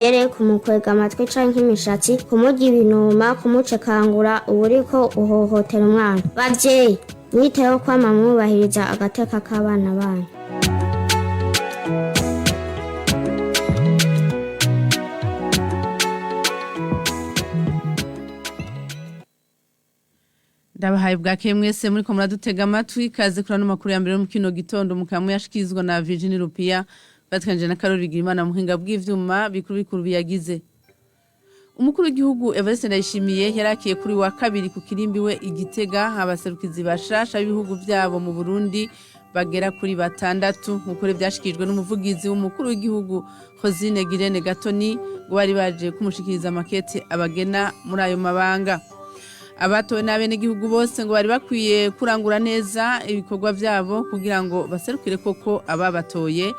Imigere, kumukwega amatwi canke imishatsi, kumurya ibinuma, kumucekangura, uba uriko uhohotera umwana. Bavyeyi, mwiteho kwama mwubahiriza agateka k'abana banyu. Ndabahaye bwakeye mwese muriko muradutega amatwi. Kaze kuri ano makuru ya mbere yo mu kino gitondo, mukaba yashikirizwa na Virginie Rupia batikanje na Karori Bigirimana muhinga bw'ivyuma bikuru bikuru biyagize. Umukuru w'igihugu Evariste Ndayishimiye yarakiye kuri wa kabiri ku kirimbi we Igitega abaserukizi bashasha b'ibihugu vyabo mu Burundi bagera kuri batandatu, nk'uko vyashikirijwe n'umuvugizi w'umukuru w'igihugu Rosine Girene Gatoni, ngo bari baje kumushikiriza amakete abagena muri ayo mabanga. Abatowe n'abenegihugu bose ngo bari bakwiye kurangura neza ibikorwa vyabo kugira ngo baserukire koko ababatoye.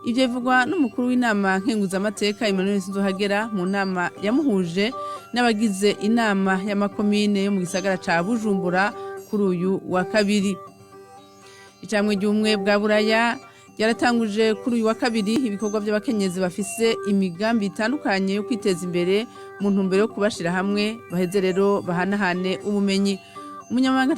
Ivyo bivugwa n'umukuru w'inama nkenguzamateka Emmanuel Sinzohagera mu nama yamuhuje n'abagize inama y'amakomine yo mu gisagara ca Bujumbura kuri uyu wa kabiri. Icamwe ry'ubumwe bwa Buraya ryaratanguje kuri uyu wa kabiri ibikorwa vy'abakenyezi bafise imigambi itandukanye yo kwiteza imbere mu ntumbero yo kubashira hamwe baheze rero bahanahane ubumenyi. Umunyamabanga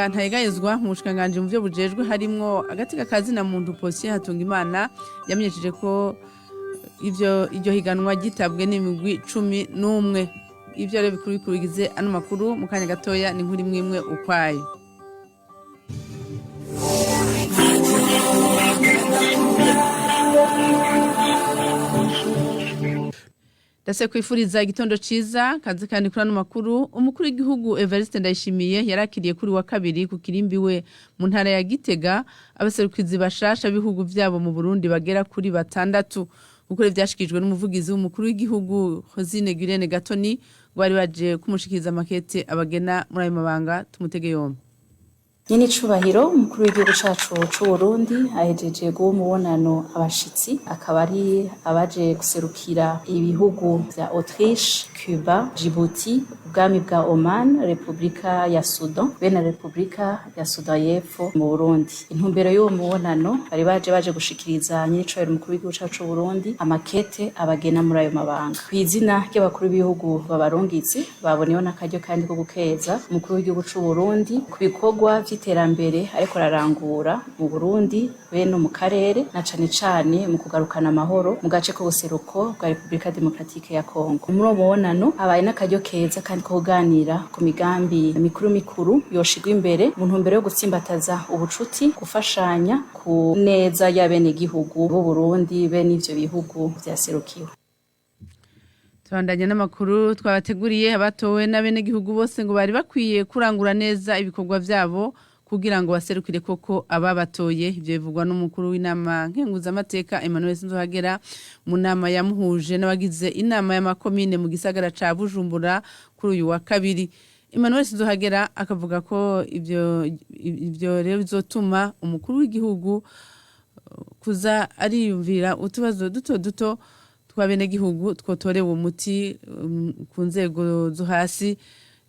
ntayegayezwa mu bushikiranganji mu vyo bujejwe harimwo agateka ka zina muntu Posien Hatungimana yamenyesheje ko ivyo iryo higanwa ryitabwe n'imigwi 11. Ivyo rero bikuru bikuru bigize ano makuru, mu kanya gatoya ni inkuru imwe imwe ukwayo. Ndase kwifuriza igitondo ciza, kaze kandi kuri ano makuru. Umukuru w'igihugu Evariste Ndayishimiye yarakiriye kuri wa kabiri ku kirimbi we mu ntara ya Gitega abaserukizi bashasha b'ibihugu vyabo mu Burundi bagera kuri batandatu, uko vyashikirijwe n'umuvugizi w'umukuru w'igihugu Rosine Girene Gatoni, ngo bari baje kumushikiriza amakete abagena muri ayo mabanga. Tumutege yombi. Nyene icubahiro umukuru w'igihugu cacu c'Uburundi ahejeje guha umubonano abashitsi, akaba ari abaje guserukira ibihugu vya Autriche, Cuba, Djibouti, ubwami bwa Oman, Republika ya Sudan be na Republika ya Sudan y'Epfo mu Burundi. Intumbero y'uwo mubonano, bari baje gushikiriza nyene icubahiro umukuru w'igihugu cacu c'Uburundi amakete abagena muri ayo mabanga. Kw'izina ry'abakuru b'ibihugu babarungitse, baboneyeho n'akaryo kandi ko gukeza umukuru w'igihugu c'Uburundi ku bikorwa vy'iterambere ariko ararangura mu Burundi be no mu karere, na cane cane mu kugarukana amahoro mu gace k'ubuseruko bwa Republika Demokratike ya Kongo. Muri uwo mubonano habaye n'akaryo keza kandi ko kuganira ku migambi mikuru mikuru yoshirwa imbere mu ntumbero yo gutsimbataza ubucuti, gufashanya ku neza y'abenegihugu b'u Burundi be n'ivyo bihugu vyaserukiwe. Tubandanya n'amakuru twabateguriye. Abatowe n'abenegihugu bose ngo bari bakwiye kurangura neza ibikorwa vyabo kugira ngo baserukire koko ababatoye. Ivyo bivugwa n'umukuru w'inama nkenguzamateka Emmanuel Sinzohagera mu nama yamuhuje n'abagize inama y'amakomine mu gisagara ca Bujumbura kuri uyu wa kabiri. Emmanuel Sinzohagera akavuga ko ivyo rero bizotuma umukuru w'igihugu kuza ariyumvira utubazo duto duto tw'abenegihugu twotorewe umuti ku nzego zo hasi.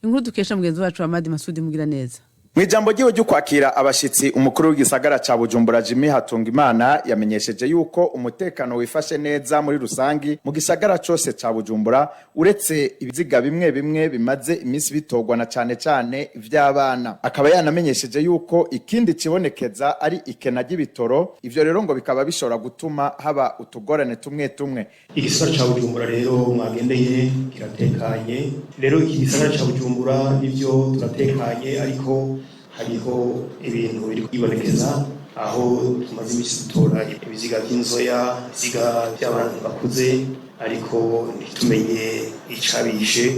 Inkuru dukesha mugenzi wacu Hamadi Masudi Mugiraneza. Mw'ijambo ryiwe ryo kwakira abashitsi, umukuru w'igisagara ca Bujumbura Jimmy Hatungimana yamenyesheje yuko umutekano wifashe neza muri rusangi mu gisagara cose ca Bujumbura, uretse ibiziga bimwe bimwe bimaze iminsi bitorwa na cane cane ivy'abana. Akaba yanamenyesheje yuko ikindi kibonekeza ari ikena ry'ibitoro, ivyo rero ngo bikaba bishobora gutuma haba utugorane tumwe tumwe. Igisagara ca Bujumbura rero mwagendeye kiratekanye. Rero iki gisagara ca Bujumbura nivyo turatekanye, ariko hariho ibintu biri kwibonekeza aho tumaze iminsi dutora ibiziga vy'inzoya, ibiziga vy'abantu bakuze, ariko ntitumenye icabishe.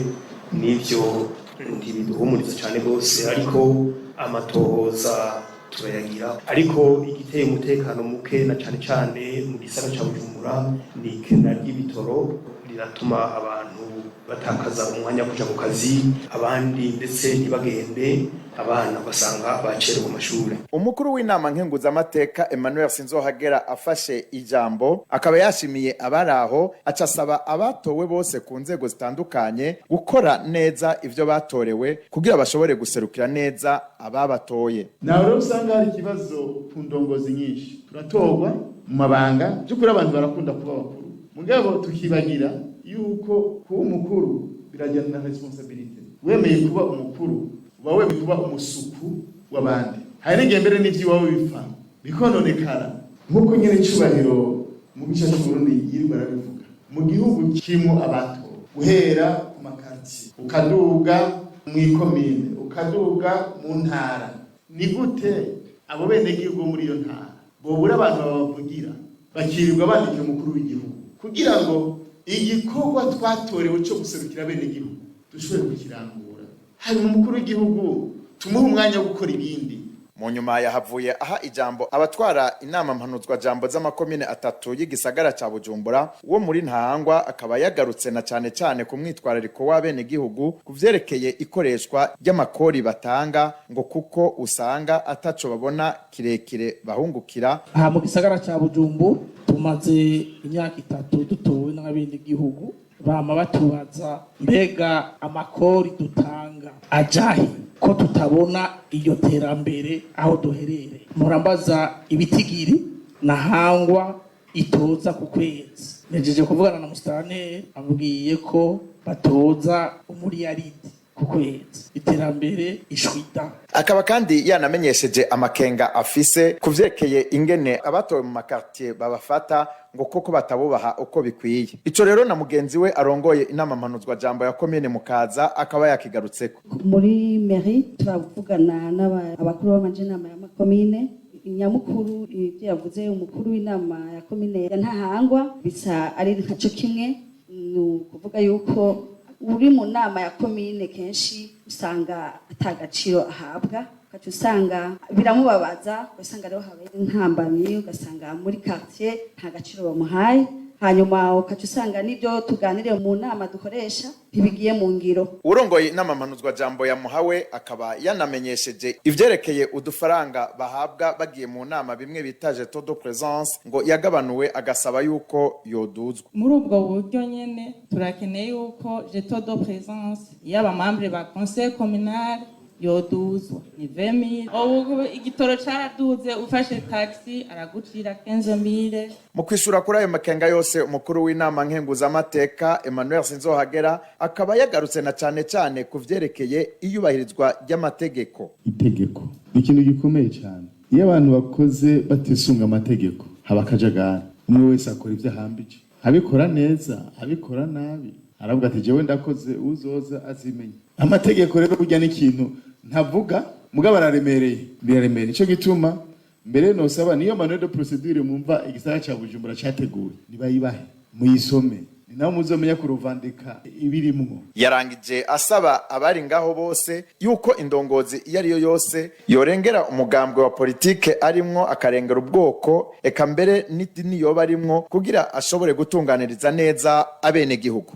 N'ivyo ntibiduhumuriza cane rwose, ariko amatohoza turayagira. Ariko igiteye umutekano muke na cane cane mu gisagara ca Bujumbura ni ikena ry'ibitoro, riratuma abantu batakaza umwanya wo kuja ku kazi, abandi ndetse ntibagende, abana ugasanga bacerewe mu mashure. Umukuru w'inama nkenguzamateka Emmanuel Sinzohagera afashe ijambo, akaba yashimiye abari aho, aca asaba abatowe bose ku nzego zitandukanye gukora neza ivyo batorewe kugira bashobore guserukira neza ababatoye. Nawe rero usanga hari ikibazo ku ndongozi nyinshi, turatorwa mu mabanga, by'ukuri abantu barakunda kuba bakuru. Mugabo tukibagira yuko kuba umukuru birajyana na responsabilité. Wemeye kuba umukuru, uba wemeye kuba umusuku w'abandi. Hari n'igihe mbere n'ivy'iwawe bipfa bikononekara, nk'uko nyene icubahiro mu gice c'Uburundi yirirwa arabivuga. Mu gihugu kirimwo abato, guhera ku makartier ukaduga mw'ikomine ukaduga mu ntara, ni gute abo benegihugu bo muri iyo ntara bobura abantu babavugira, bakirirwa bandikira umukuru w'igihugu kugira ngo igikorwa twatorewe cyo guserukira abenegihugu dushobore kukirangura, hanyuma umukuru w'igihugu tumuhe umwanya wo gukora ibindi? Mu nyuma yahavuye aha ijambo abatwara inama mpanuzwa jambo z'amakomine atatu y'igisagara ca Bujumbura. Wo muri Ntahangwa akaba yagarutse na cane cane ku mwitwarariko w'abenegihugu ku vyerekeye ikoreshwa ry'amakori batanga, ngo kuko usanga ataco babona kirekire bahungukira. Aha mu gisagara ca Bujumbura tumaze imyaka 3 dutowe n'abenegihugu, bama batubaza: mbega amakori dutanga ajahe, ko tutabona iryo terambere aho duherere? Murambaza ibitigiri Ntahangwa itoza ku kwezi. Nejeje kuvugana na musitanteri, ambwiye ko batoza umuriyaridi ku kwezi. Iterambere ishwida. Akaba kandi yanamenyesheje amakenga afise ku vyerekeye ingene abatowe mu makartier babafata, ngo koko batabubaha uko bikwiye. Ico rero na mugenzi we arongoye inama mpanuzwa jambo ya komine Mukaza akaba yakigarutseko. Muri mairie turavugana n'abakuru b'amajinama y'amakomine. Nyamukuru ibyo yavuze umukuru w'inama ya komine ya Ntahangwa bisa ari nkaco kimwe. Ni ukuvuga yuko uri mu nama ya komine kenshi usanga atagaciro ahabwa, ugaca usanga biramubabaza, ugasanga rero habaye intambamyi, ugasanga muri quartier nta gaciro bamuhaye, hanyuma ugaca usanga n'ibyo tuganiriye mu nama dukoresha ntibigiye mu ngiro. Urongoye inama mpanuzwa jambo ya Muhawe akaba yanamenyesheje ivyerekeye udufaranga bahabwa bagiye mu nama, bimwe bita jeton de présence, ngo yagabanuwe, agasaba yuko yoduzwa. Muri ubwo buryo nyene turakeneye yuko jeton de présence y'abamembre ba conseil communal yoduzwa, ni 20.000. Ubu igitoro caraduze, ufashe taxi aragucira 15.000. Mu kwishura kuri ayo makenga yose, umukuru w'inama nkenguzamateka Emmanuel Sinzohagera akaba yagarutse na cane cane ku vyerekeye iyubahirizwa ry'amategeko. Itegeko ni ikintu gikomeye cyane. Iyo abantu bakoze batisunga amategeko, haba akajagari, umwe wese akora ibyo ahambije, abikora neza, abikora nabi, aravuga ati: "Jewe ndakoze, uzoza azimenya." Amategeko rero burya ni ikintu ntavuga, mugabo araremereye, biraremereye. Nico gituma mbere nosaba niyo manuel de procédure mumva igisagara ca Bujumbura categuwe, nibayibahe muyisome, ni naho muzomenya kuruvandika ibirimwo. Yarangije asaba abari ngaho bose yuko indongozi iyo ariyo yose yorengera umugambwe wa politike arimwo, akarengera ubwoko, eka mbere n'idini yoba arimwo, kugira ashobore gutunganiriza neza abenegihugu.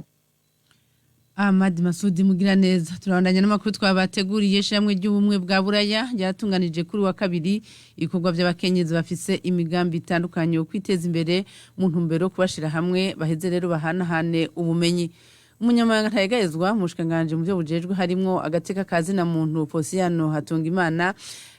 Ahmad Masudi mugira neza. Turabandanya n'amakuru twabateguriye. Shamwe ry'ubumwe bwa Buraya ryatunganije kuri wa kabiri ibikorwa by'abakenyezi bafise imigambi itandukanye yo kwiteza imbere, mu ntumbero yo kubashira hamwe baheze rero bahanahane ubumenyi. Umunyamabanga ntayegayezwa mu bushikiranganji mu byo bujejwe harimwo agateka kazi na muntu, Posiyano Hatungimana,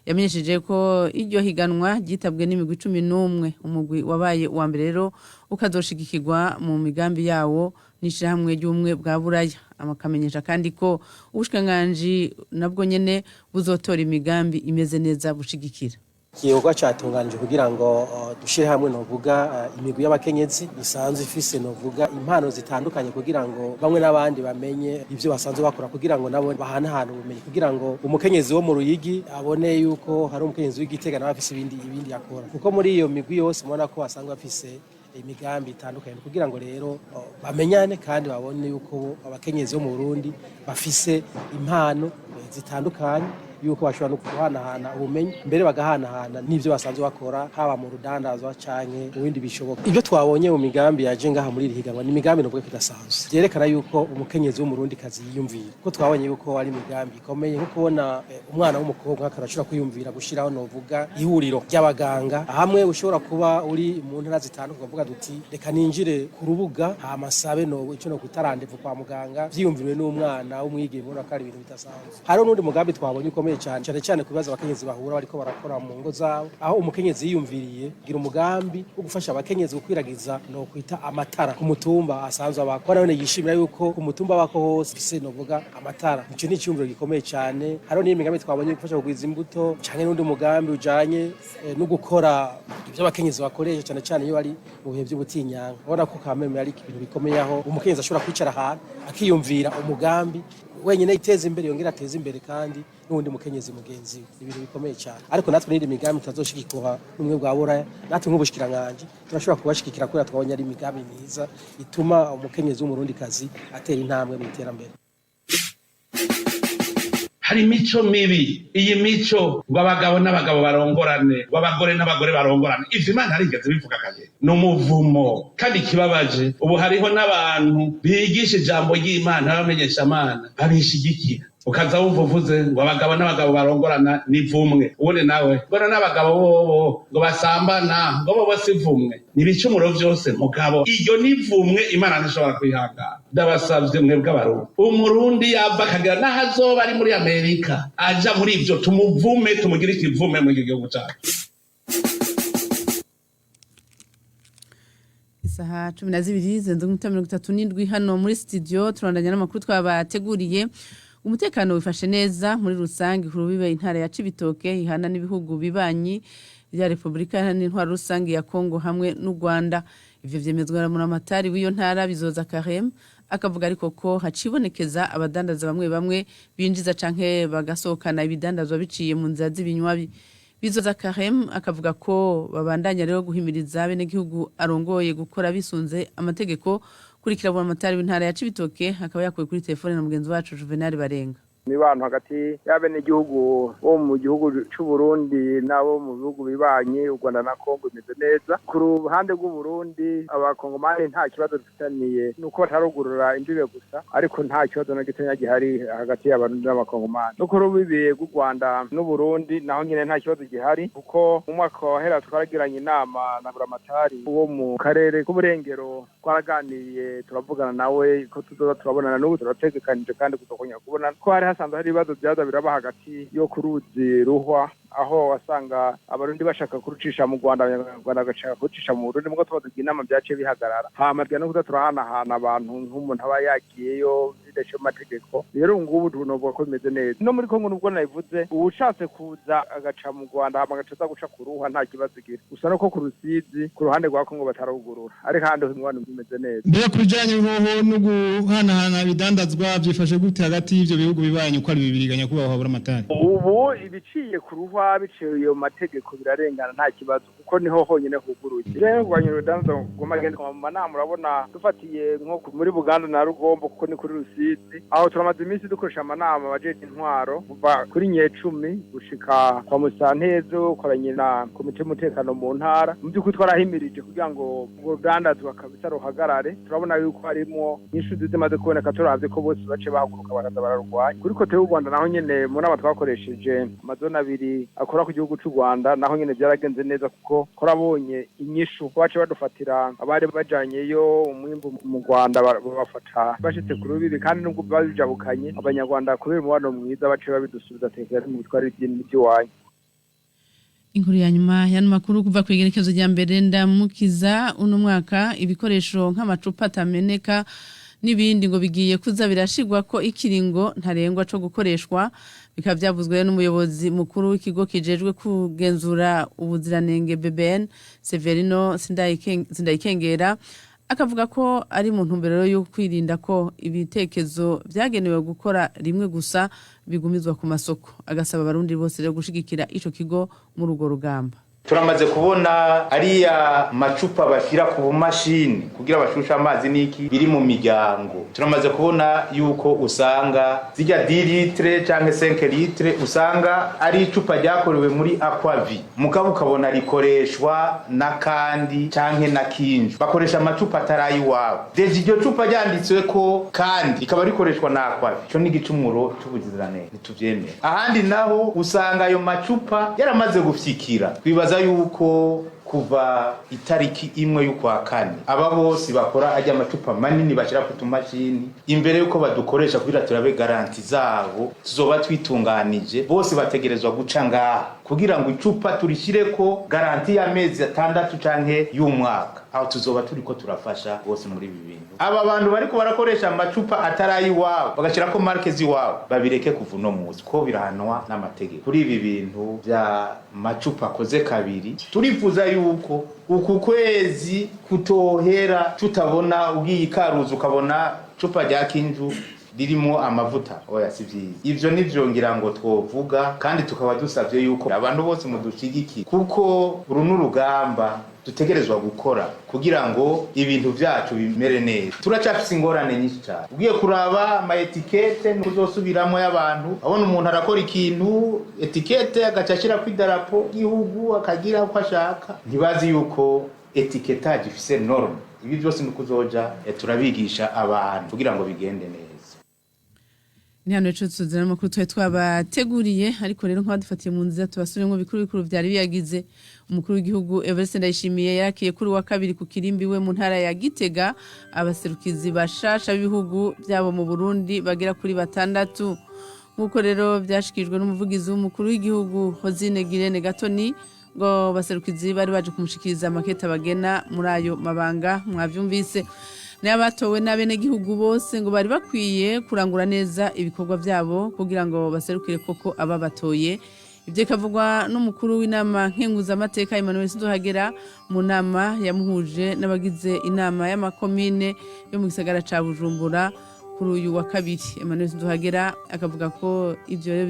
yamenyesheje ko iryo higanwa ryitabwe n'imigwi 11. Umugwi wabaye uwa mbere rero ukazoshigikirwa mu migambi yawo n'ishirahamwe ry'ubumwe bwa Buraya. Amakamenyesha kandi ko ubushikiranganji nabwo nyene buzotora imigambi imeze neza bushigikira. Igikorwa cyatunganije kugira ngo dushyire hamwe, novuga, imigwi y'abakenyezi isanzwe ifise, novuga, impano zitandukanye, kugira ngo bamwe n'abandi bamenye ibyo basanzwe bakora, kugira ngo nabo bahanahane ubumenyi, kugira ngo umukenyezi wo mu Ruyigi abone yuko hari umukenyezi w'Igitega nawe afise ibindi yakora, kuko muri iyo migwi yose mubona ko basanzwe bafise imigambi itandukanye, kugira ngo rero bamenyane kandi babone yuko abakenyezi bo mu Burundi bafise impano zitandukanye, yuko bashobora no guhanahana ubumenyi, mbere bagahanahana n'ibyo basanzwe bakora, haba mu rudandazwa canke mu bindi bishoboka. Ibyo twabonye mu migambi yaje ngaha muri iri higanwa ni imigambi novuga ko idasanzwe, vyerekana yuko umukenyezi w'Umurundikazi yiyumvira, kuko twabonye yuko ari imigambi ikomeye, nko kubona umwana w'umukobwa akarashobora kwiyumvira gushiraho, novuga, ihuriro ry'abaganga, hamwe ushobora kuba uri mu ntara zitandukanye ukavuga duti: "Reka ninjire ku rubuga hama sabe no ico no kwita rendez-vous kwa muganga," vyiyumviriwe n'umwana w'umwigeme, ubona ko ari ibintu bidasanzwe. Hariho Hariho n'undi mugambi twabonye ukomeye cyane, cyane cyane ku bibazo abakenyezi bahura bariko barakora mu ngo zabo, aho umukenyezi yiyumviriye kugira umugambi wo gufasha abakenyezi gukwiragiza no kwita amatara ku mutumba asanzwe abako, none yishimira yuko ku mutumba bako hose ise novuga amatara. Ico ni icyumviro gikomeye cyane. Hariho n'indi migambi twabonye gufasha kugwiza imbuto, canke n'undi mugambi ujanye no gukora ibyo abakenyezi bakoresha cyane cyane iyo bari mu bihe by'ubutinyanka. Ubona ko kameme ari ibintu bikomeye, aho umukenyezi ashobora kwicara ahantu akiyumvira umugambi wenyine iteza imbere, yongera ateze imbere kandi n'uwundi mukenyezi mugenzi we. Ibintu bikomeye cyane. Ariko natwe n'indi migambi tutazoshigikira n'umwe bwa Buraya, natwe nk'ubushikiranganje turashobora kubashigikira kubera twabonye ari imigambi myiza ituma umukenyezi w'umurundikazi atera intambwe mu iterambere. Hari imico mibi, iyi mico ngo abagabo n'abagabo barongorane, ngo abagore n'abagore barongorane. Ivyo Imana harigeze bivuga kare, ni umuvumo. Kandi ikibabaje, ubu hariho n'abantu bigisha ijambo ry'Imana bamenyesha Amana babishigikira. Ukaza wumva uvuze ngo abagabo n'abagabo barongorana ni vumwe, ubundi nawe mbona n'abagabo bobo ngo basambana ngo bobo si vumwe, ni ibicumuro vyose. Mugabo iryo ni vumwe, Imana ntishobora kwihangana. Ndabasavye mwebwe Abarundi, Umurundi yava akagera n'aho azoba ari muri Amerika aja muri ivyo, tumuvume, tumugire ikivume muri iki gihugu cacu. Isaha 12:37 hano muri studio, turandanya n'amakuru twabateguriye. Umutekano wifashe neza muri rusange ku rubibe intara ya Cibitoke ihana n'ibihugu bibanyi bya Repubulika Iharanira Intwaro Rusange ya Kongo hamwe n'u Rwanda. Ivyo vyemezwa na Buramatari w'iyo ntara Bizoza Karem, akavuga ariko ko hacibonekeza abadandaza bamwe bamwe binjiza canke bagasohokana ibidandazwa biciye mu nzira z'ibinywabi. Bizoza Karem akavuga ko babandanya rero guhimiriza abenegihugu arongoye gukora bisunze amategeko. Kurikira Buramatari w'intara ya Cibitoke, akaba yakuwe kuri telefone na mugenzi wacu Juvenal Barenga. Imibano hagati y'abenegihugu bo mu gihugu c'u Burundi n'abo mu bihugu bibanye, u Rwanda na Kongo, imeze neza. Ku ruhande rw'u Burundi, abakongomani nta kibazo dufitaniye, nuko batarugurura imbibe gusa, ariko nta kibazo na gitonya gihari hagati y'Abarundi n'abakongomani. No ku rubibe rw'u Rwanda n'u Burundi naho nyene nta kibazo gihari, kuko mu mwaka wahera twaragiranye inama na Buramatari wo mu karere k'uburengero, twaraganiriye, turavugana nawe ko tuzoza turabonana. N'ubu turategekanije kandi kuzokongera kubonana, ko hari hasanzwe hari ibibazo byaza biraba hagati yo ku ruzi Ruhwa, aho wasanga Abarundi bashaka kurucisha mu Rwanda, Abanyarwanda bagashaka kurucisha mu Burundi. Mugo tuba tugira inama, byaciye bihagarara. Hama no kuza turahanahana abantu, nk'umuntu aba yagiyeyo bidaciye mu mategeko. Rero ubu ngubu tunovuga ko bimeze neza. No muri Kongo, nubwo nabivuze, uwushatse kuza agaca mu Rwanda hama agaca aza guca ku Ruhwa, nta kibazo igira. Gusa nuko ku Rusizi ku ruhande rwa Kongo batarugurura, ariko ahandi umubano umeze neza. Mbega ku bijanye hoho no guhanahana ibidandazwa vyifashe gute hagati y'ivyo bihugu bibanyi uko ari bibiri, nyakubahwa Buramatari? Ubu ibiciye ku Ruhwa biciye mu mategeko birarengana, nta kibazo, kuko niho honyine huguruye. Rero kurwanya urudandaza rw'amagendo mu manama, urabona dufatiye nko muri Buganda na Rugombo, kuko ni kuri Rusizi, aho turamaze iminsi dukoresha amanama abajeje intwaro kuva kuri nyecumi gushika kwa Musantezo, ukoranye na komite y'umutekano mu ntara. Mu by'ukuri twarahimirije kugira ngo urwo rudandazwa kabisa ruhagarare. Turabona yuko harimwo inyishu zimaze kuboneka, turavye ko bose bace bahaguruka baraza bararurwanya. Kuri côté y'u Rwanda naho nyene, mu nama twakoresheje amazone abiri akora ku gihugu c'u Rwanda, naho nyene byaragenze neza, kuko twarabonye inyishu ko bace badufatira abari bajanyeyo umwimbu mu Rwanda, babafata bashitse ku rubibi, kandi nubwo babijabukanye, Abanyarwanda kubera umubano mwiza bace babidusubiza, tekera mu bitwara iby'iwanyu. Inkuru ya nyuma y'ano makuru: kuva ku igerekezo rya mbere Ndamukiza uno mwaka, ibikoresho nk'amacupa atameneka n'ibindi ngo bigiye kuza birashigwa ko ikiringo ntarengwa co gukoreshwa. Bikaba byavuzwe n'umuyobozi mukuru w'ikigo kijejwe kugenzura ubuziranenge BBN, Severino Sindayikengera, akavuga ko ari mu ntumbero yo kwirinda ko ibitekezo byagenewe gukora rimwe gusa bigumizwa ku masoko, agasaba Abarundi bose rero gushigikira ico kigo muri urwo rugamba. Turamaze kubona ariya macupa bashyira ku bumashini kugira bashushe amazi n'iki biri mu miryango. Turamaze kubona yuko usanga zijya 10 litres canke 5 litres, usanga ari icupa ryakorewe muri Aquavi, mugabo ukabona rikoreshwa n'akandi canke na kinju, bakoresha amacupa atari iwabo. Déjà iryo cupa ryanditswe ko kandi rikaba rikoreshwa na Aquavi, ico ni igicumuro c'ubuziranenge, ntituvyemera. Ahandi naho usanga ayo macupa yaramaze gufyikira, twibaza yuko Kuva itariki 1 y'ukwa kane, aba bose bakora ajya amacupa manini bashyira ku tumashini, imbere yuko badukoresha kugira turabe garantie zabo, tuzoba twitunganije. Bose bategerezwa guca ngaha kugira ngo icupa turishyireko garantie y'amezi 6 canke y'umwaka. Aho tuzoba turiko turafasha bose muri ibi bintu. Aba bantu bariko barakoresha amacupa atari ayiwabo, bagashyirako marque z'iwabo, babireke kuva uno munsi, ko birahanwa n'amategeko. Kuri ibi bintu vya macupa akoze kabiri, turifuza yuko uku kwezi kutohera tutabona ugiye ikaruza ukabona cupa rya Kinju ririmo amavuta. Oya, si vyiza ivyo. Nivyo ngira ngo twovuga, kandi tukaba dusavye yuko abantu bose mudushigikira, kuko uru n'urugamba dutegerezwa gukora kugira ngo ibintu vyacu bimere neza. Turacafise ingorane nyinshi cyane. Ugiye kuraba ama étiquettes kuzosubiramwo y'abantu, abona umuntu arakora ikintu, étiquette agaca ashirako idarapo y'igihugu, akagira uko ashaka, ntibazi yuko étiquetage ifise norme. Ibi byose ni kuzoja turabigisha abantu kugira ngo bigende neza. Ni hano rero tuzana amakuru twari twabateguriye, ariko rero nk'abadufatiye mu nzira, tubasubiremo bikuru bikuru byari biyagize. Umukuru w'igihugu Evariste Ndayishimiye yakiye kuri wa kabiri ku kirimbi we mu ntara ya Gitega abaserukizi bashasha b'ibihugu byabo mu Burundi bagera kuri batandatu. Nk'uko rero byashikirijwe n'umuvugizi w'umukuru w'igihugu Hosine Girene Gatoni, ngo baserukizi bari baje kumushikiriza amakete bagena muri ayo mabanga. Mwavyumvise n'abatowe n'abenegihugu bose ngo bari bakwiye kurangura neza ibikorwa byabo kugira ngo baserukire koko ababatoye. Ibyo bikavugwa n'umukuru w'inama nkenguzamateka Emmanuel Sinzohagera mu nama yamuhuje n'abagize inama y'amakomine yo mu gisagara ca Bujumbura kuri uyu wa kabiri. Emmanuel Sinzohagera akavuga ko ivyo rero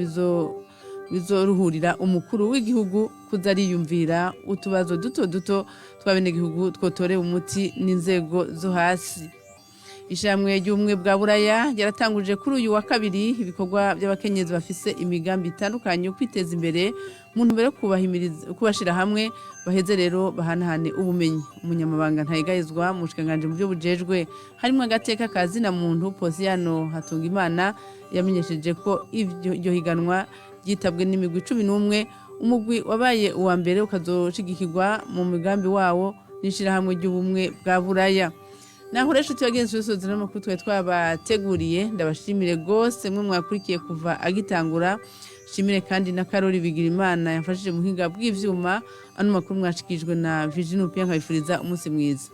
bizoruhurira umukuru w'igihugu kuza ariyumvira utubazo duto duto tw'abenegihugu twotorewe umuti n'inzego zo hasi. Ishirahamwe ry'Ubumwe bwa Buraya ryaratanguje kuri uyu wa kabiri ibikorwa by'abakenyezi bafise imigambi itandukanye yo kwiteza imbere, mu ntumbero yo kubashira hamwe, baheze rero bahanahane ubumenyi. Umunyamabanga ntayegayezwa mu bushikiranganji mu byo bujejwe harimwo agateka ka zina muntu, Posiyano Hatungimana, yamenyesheje ko iryo higanwa ryitabwe n'imigwi 11. Umugwi wabaye uwa mbere ukazoshigikirwa mu migambi wawo n'ishirahamwe ry'Ubumwe bwa Buraya. Naho rero, inshuti bagenzi, bisoza n'amakuru twari twabateguriye. Ndabashimire rwose mwe mwakurikiye kuva agitangura. Shimire kandi na Karori Bigirimana yamfashije mu buhinga bw'ivyuma. Ano makuru mwashikijwe na Virginie Upia, nkabifuriza umunsi mwiza.